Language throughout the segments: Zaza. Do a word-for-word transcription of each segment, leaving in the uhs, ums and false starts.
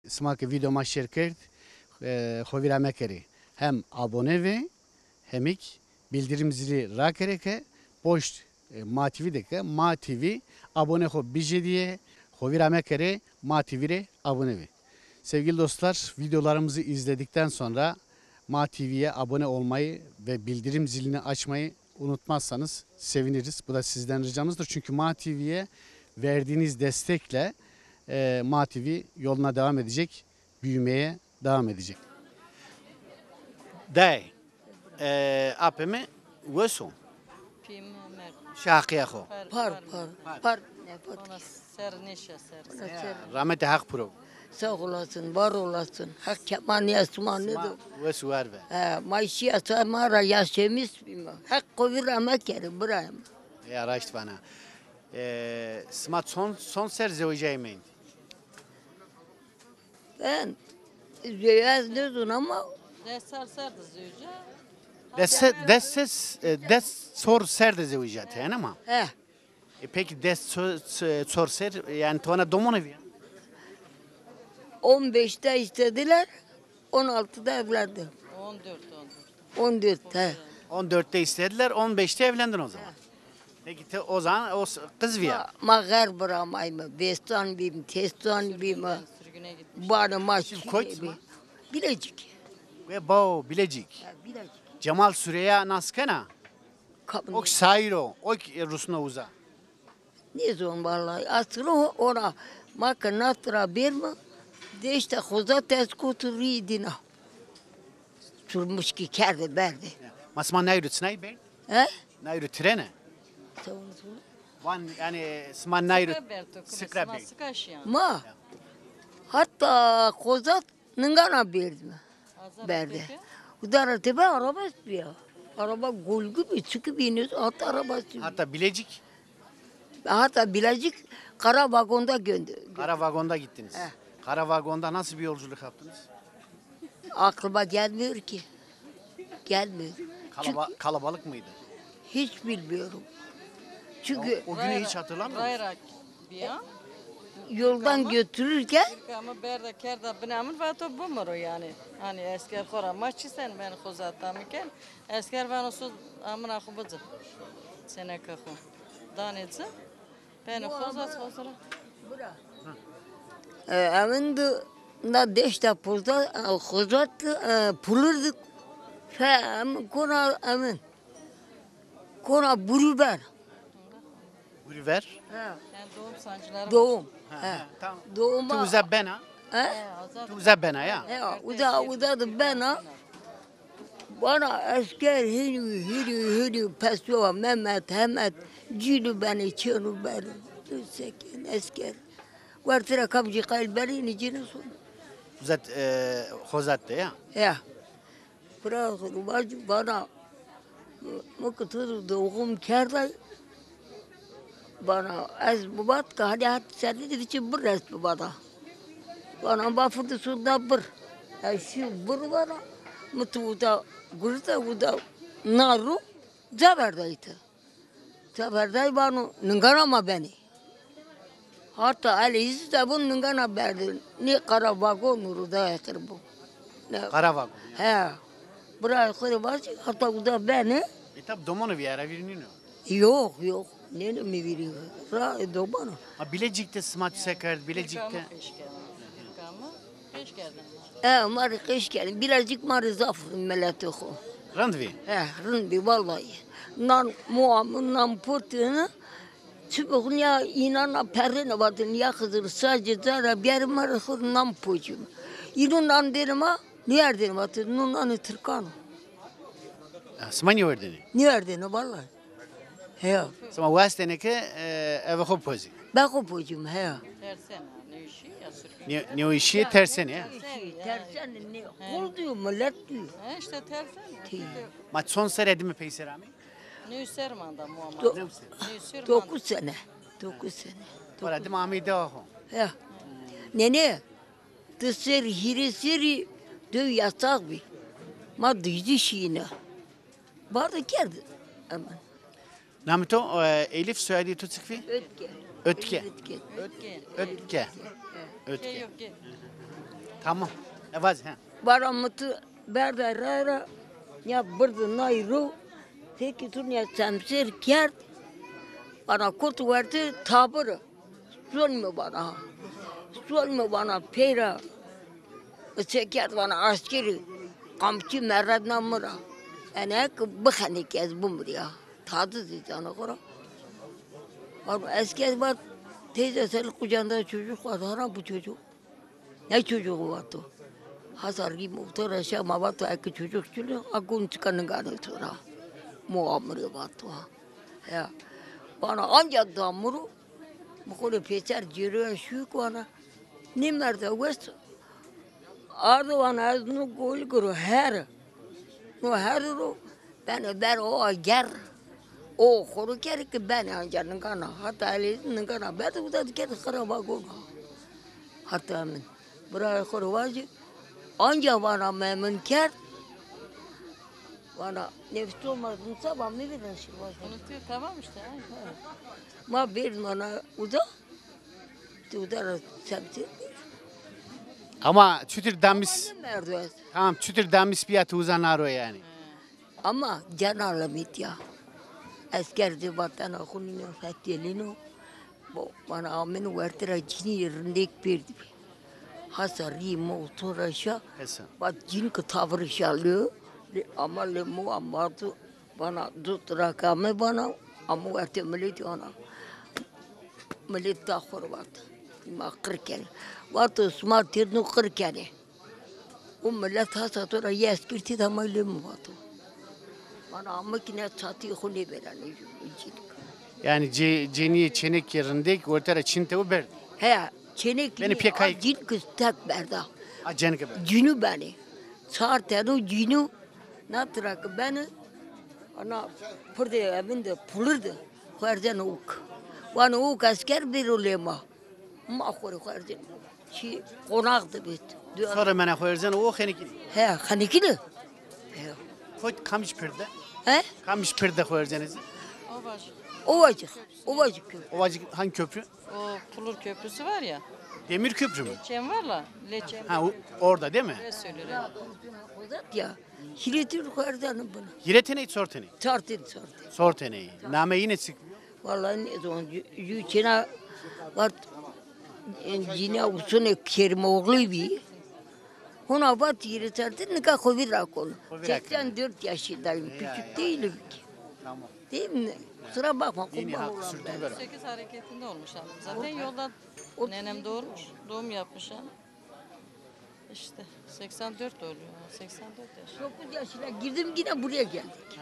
sima ke vîdeo ma şêr kerd, e, xo vîra mekerê. Hem abone vê, hemîk bildirim zili rakerê ke poşt, e, Ma T V de ke Ma T V abone xo bijêdîyê, xo vîra mekerê, Ma T V rê abone vê. Sevgili dostlar, videolarımızı izledikten sonra Ma T V'ye abone olmayı ve bildirim zilini açmayı unutmazsanız seviniriz. Bu da sizden ricamızdır. Çünkü Ma T V'ye verdiğiniz destekle, e, Ma T V yoluna devam edecek, büyümeye devam edecek. Day, e, apê mi wes o? Pîyê mi merd. Şaqiya xo. Par, par, par, par, par, ne, par. Ona ser nêşa ser. Ona ser. Rametê Heq piro. Sağ olasın, var olasın. Heq kemanîya sima nêdo. Wes û war be. He, ma şîya, ma ra yaşemis bîme. Heq qovî ra mekerê, birayê mi. Ya raşt vana. E, sima çond, çond ser zewicayî mendî? Ben zewicayî ez nêzon ama. Des sal ser de zewicîya. Des se-, des ses, e, des sor ser de zewicîya ti, ene ma? He. E, peki des so-, so-, sor ser, yani ti vana domon ê vîya? On beşte istediler, on altıda evlendim. On dört, on dört. On dört, he. On dörtte istediler, on beşte evlendin o zaman. He. Peki te o zaman o s-, kız vîya? Ma, ma xer biramayme, bêstan bîm, têstan bîme. Sürgüne gitmiş. Banê ma şî. Koy bî. Bilecik. Ve bao Bilecik. Ha, Bilecik. Cemal Süreya nas kena? Kapını. Ok sayro, ok, e, rusno uza. Nêzon vallahi. Asro ona ma ke nat ra bêrme, deşta xoza tez kotu rî dîna. Çurmuşkî kerde berde. Ma sima nayro çinay berd? He? Nayro trene? Van yani sima nayro sika berd. Sika şiyan. Ma. Hatta xoza ningana berdime. Berde. Uda ra tepe araba sürüyor. Araba gol gibi çıkıp iniyoruz. Hatta araba sürüyor. Hatta Bilecik? Hatta Bilecik kara vagonda gönder. Kara vagonda gittiniz. He. Kara vagonda nasıl bir yolculuk yaptınız? Aklıma gelmiyor ki. Gelmiyor. Kalaba-, kalabalık mıydı? Hiç bilmiyorum. Çünkü o, o günü hiç hatırlamıyor musun? Rayrak bir an. Yoldan götürürken. Ama berda kerda binê amin vato bimiro yani. Hani esker xo ra ma çi sen ben xo zata mi ken. Esker vano so amina xo bici. Seneka xo. Danê ci. Penê xo zat xo sira. E, emin di na deşta pozda, e, xo zat, e, pulur di fe, em, kona emin. Kona burî ver. Burî ver? He. Yani doğum sancıları var. Doğum. Ha, he. Ha, tamam. Doğuma. Tu uza bena? He? Tu uza bena ya? He, uza, uza di bena. Bana esker hînî, hînî, hînî, pesuwa Mehmet, Hemet, cînû benê, çênû benê. Sekin esker. Wertira kamcî qayl benê, nî cînû son. Uzat, e, xozat de ya? Ya. Bira xo vacî vana, mi ki to doğum kerday, vana ez bibat ke hanî het serrî de viçî bir rest bibada. Vana bafir de sonda bir. Ez şî bir vana, mi tu uda gurita uda naru, ca verday ti. Ca verday vano, ningana ma benê. Hatta elê îzî de bo ningana berdin. Nê qara vagon û ruda xir bo. Ne? Qara vagon, ya. He. Birayê xo rê vacî, hatta uda benê. E, tab domono vîya ra vîr nîno? Yok, yok. Nêno mi vîrî. Ra, e, domano. Ha, Bilecik'te sima tu se kerd, Bilecik'te. Qeş kerdin. Qeş kerdin. E, ma rê qeş kerdin. Bilecik ma rê zaf rind miletê xo. Rind vî? E, rind vî, vallahi. Nan moa mi, nan potê mi, çi bixwin ya înana perrêne vatin, ya Xizir, sacê ca ra biyarê ma rê xo nan pocîme. Îno nan dêne ma, nêerdêne vatin, no nanê tirkan o. Ha, sima nêerdêne? Nêerdêne, vallahi. Heya. Sima wastêne ke, e, eve xo pozî. Be xo pocîme, heya. Tersena, nêweşîye ya sirke. Nê-, nêweşîye tersene ya. Tersene, nê, qul dîyo, milet dîyo. He, işte tersene. Tî. Ma çond serre dime peyser amê? Nêw ser manda moa ma. Do-, nêw ser. Nêw ser manda. Dokuz sene. Dokuz sene. Wala dime amê dewa xo. Ya. Nene, di serrî, hîrê serrî dew yasax bî. Ma dizdî şîyîne. Barde kerd. Aman. Namê to, e, Elif, soyadê to çik vî? Ötke. Ötke. Ötke. Ötke. Ötke. Ötke. Tamam. E, vaz, he. Vana mi tu berda ra ra, ya birdi nay ro, peki tu ya semsir kerd, vana kot werdi tabir. Zon mi vana. Zon mi vana peyra. Se kerd vana askeri, kamçî meredna mi ra. Ene ki bixenê ki ez bimiriya. Tadı zî zana xora. Vana esker vat, teyze sen kucağında çocuk var, hara bu çocuk? Ne çocuğu vato? Hasa rî motor aşağı ma vato eki çocuk çulu, a gun çıka ningane tora. Mo amiri vato ha. Ya. Vana anca damuru, mi xo rê pêser cêroya şûk vana. Nê merda wes ardo vana ez no gol giro her. No her ro beno ber o ager. O xo ro keri ki beno anca ningana. Hata elê ningana berdi uda di keri xira va gona. Hata min. Bira xo ro vaji. Anca vana memin kerd. Vana nefis olmaz. Musa va mi bir şey var. Unutuyor, tamam işte. Ha. Ma bir vana uda. Ti uda ra semti. Ama çutir damis. Ne merdo ez. Tamam, çutir damis biya ti uza naro yani. Ama can alemît ya. Esker zî vatena xo nîno fetîyelîno. Bo, vana ameno werte ra cinî rindêk pêrdî bî. Hasa rî motor aşa. Hesa. Vat cin ki tavir şalîyo. Lê ama lê mo ama tu vana dut ra kame vana. Ama werte miletî vana. Milet da xo ra vat. Ma qir kenê. Vato sima têrno qir kenê. O milet hasa to ra yê eskir tî de ma lê mi vato. Vana ama ki ne çatî xo nêberanê cînik. Yani ce-, cenîyê çênekê rindêk werte ra çin tewi berd. He, çênekî. Beni pê kay- Cînik tek berda. A cenike berd. Cînû benê. Çar teno cînû na tira ki benê. Ana pirdê evin de pulur de. Xo erzeno uk. Vano uk esker bêro lê ma. Ma xo rê xo erzeno. Çi qonax de bit. Dua- Sonra mene xo erzeno o xenikî. He, xenikî de. He. Xo Kamiş pirde? He? Kamiş pirde xo erzeno? Ovacık. Ovacık. Ovacık köprü. Ovacık hangi köprü? O Pulur Köprüsü var ya. Demir köprü mü? Leçen var la. Leçen. Ha, o- orada değil mi? Öyle söylüyor. Uzat ya. Şiletin xo erzeno buna. Hîrê teney, çor teney? Çar teney, çar teney. Çor teney. Name yine çık. Vallahi ne zaman ju-, ju çêna vat, e, cîna usune Kerimoğlu bî. Hona vat yirmi altı nika xo vîr ra kono. Xo vîr ra kono. Seksen dört yaşındayım, küçük değilim ki. Tamam. Değil mi? Kusura bakma, kurban olayım ben. Sekiz hareketinde olmuş hanım. Zaten yolda nenem doğurmuş, doğum yapmış hanım. İşte seksen dört oluyor. Seksen dört yaş. Dokuz yaşına girdim, yine buraya geldik.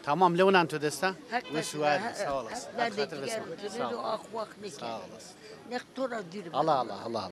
Tamam, lewnan to desta. Hak versin, ha, sağ olasın. Hak versin, sağ olasın. Ah, vah, ne. Sağ olasın. Ne to ra dürüm. Allah Allah, Allah Allah.